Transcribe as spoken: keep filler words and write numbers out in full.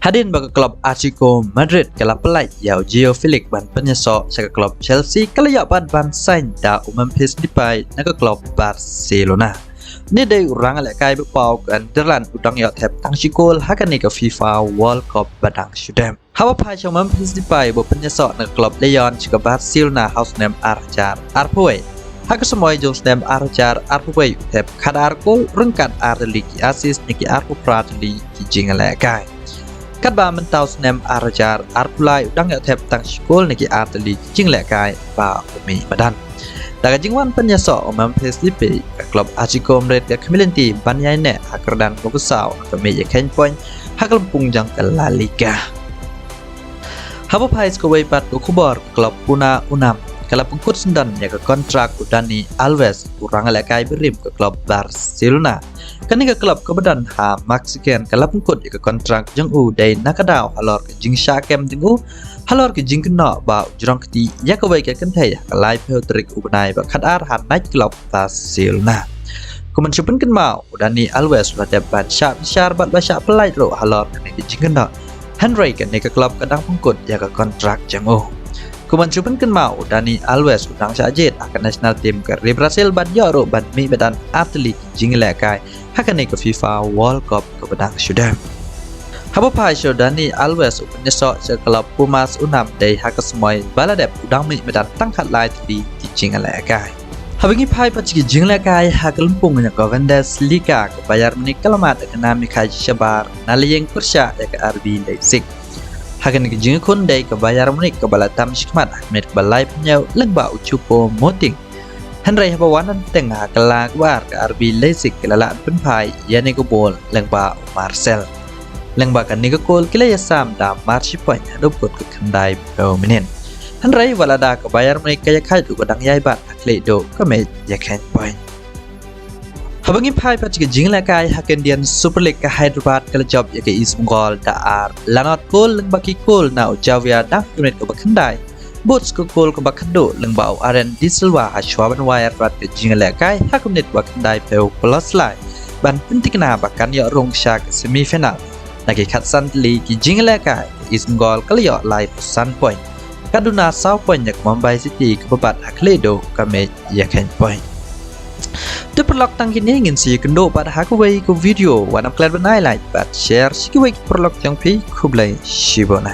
Hadien ba ka klub Atletico Madrid ka la pyllait ïa u Joao Felix ban pynïasoh sha ka klub Chelsea, ka la ïoh pat ban sign da u Memphis Depay na ka klub Barcelona. Une dei u rangïalehkai ba paw ka Netherlands u dang ïoh thep tang shi kol ha kane ka FIFA World Cup ba dang shu dep. Haba phai sha u Memphis Depay ba pynïasoh na ka klub Lyon sha ka Barcelona ha u snem ar hajar arphew wei. Ha ka snem jong u snem ar hajar arphew wei u thep khatar kol, ryngkat ar tylli ki assist ne ki arphew phra tylli ki jingïalehkai. Katba mynta u snem ar hajar arphew lai u dang ïoh thep tang shi kol ne ki ar tylli ki jingïalehkai ba u mih madan. Da ka jingwan pynïasoh u Memphis Depay, ka klub Atletico Madrid ka khmih lynti ban ïaineh ha ka kyrdan kaba saw ha ka miej ïakheiñ point ha ka lympung jong ka La Liga. Haba phai sha kawei pat ka khubor, ka klub Puna Unam ka la pynkut syndon ïa ka kontrak u Dani Alves, u rangïalehkai barim ka klub Barcelona. Kane ka klub kaba don ha Mexican ka la pynkut ïa ka kontrak jong u dei na ka daw halor ka jingshah kem jong u halor ka jingkynnoh ba u jrong kti ïa kawei ka kynthei ha ka laiphew tarik u bnai ba khatar ha night club Barcelona. Kumba shu pynkynmaw, u Dani Alves u la dep ban shah bishar bad ba shah pyllait ruh halor kane ka jingkynnoh, hynrei kane ka klub ka dang pynkut ïa ka kontrak jong u. Kumba shu pynkynmaw, u Dani Alves u dang shah jied ha ka national team ka ri Brazil bad ïoh ruh ban mih madan ar tylli ki jingïalehkai ha kane ka FIFA World Cup kaba dang shu dep. Haba phai sha u Dani Alves u pynïasoh sha ka klub Pumas Unam dei ha ka snem ba la dep u dang mih madan tang khatlai tylli ki jingïalehkai. Haba ngi phai pat sha ki jingïalehkai ha ka lympung jong ka Bundesliga, ka Bayern Munich ka la mad da ka nam ïakhai shabar na la ïeng pyrshah ïa ka R B Leipzig. Ha kane ka jingïakhun dei ka Bayern Munich kaba la tam shakhmat ha ka minit kaba laiphew hynñiew lyngba u Choupo-Moting. Hynrei haba wan bteng ha ka la kaba ar, ka R B Leipzig ka la lah pynphai ïa kane ka bol lyngba u Marcel. Lyngba kane ka kol ki la ïasam da mar shi point haduh kut ka khyndaiphew minit. Hynrei wat lada ka Bayern Munich ka ïakhai, u ba dang ïai bat ha khlieh duh ka miej ïakheiñ point. Haba ngi phai pat sha ka jingïalehkai ha ka Indian Super League, ka Hyderabad ka la jop ïa ka East Bengal da ar la nod kol lyngba ki kol na u Javier Dang ha ka minit kaba khyndai bud sha ka kol kaba khatduh lyngba u Aaron De Silva ha shwa ban wai artat ka jingïalehkai ha ka minit kaba khyndaiphew plus lai ban pynthikna ba kan ïoh rung sha ka semi final na ki khatsan tylli ki jingïalehkai. Ka East Bengal ka la ïoh laiphew san point, ka duna saw point ïa ka Mumbai City kaba bat ha khlieh duh ka miej ïakheiñ point. Te paralok, tang kine ngin sa ïakynduh pat ha kawei ka video. Wat nym klet ban ai like bad share sha kiwei ki paralok jong phi. Khublei shibun.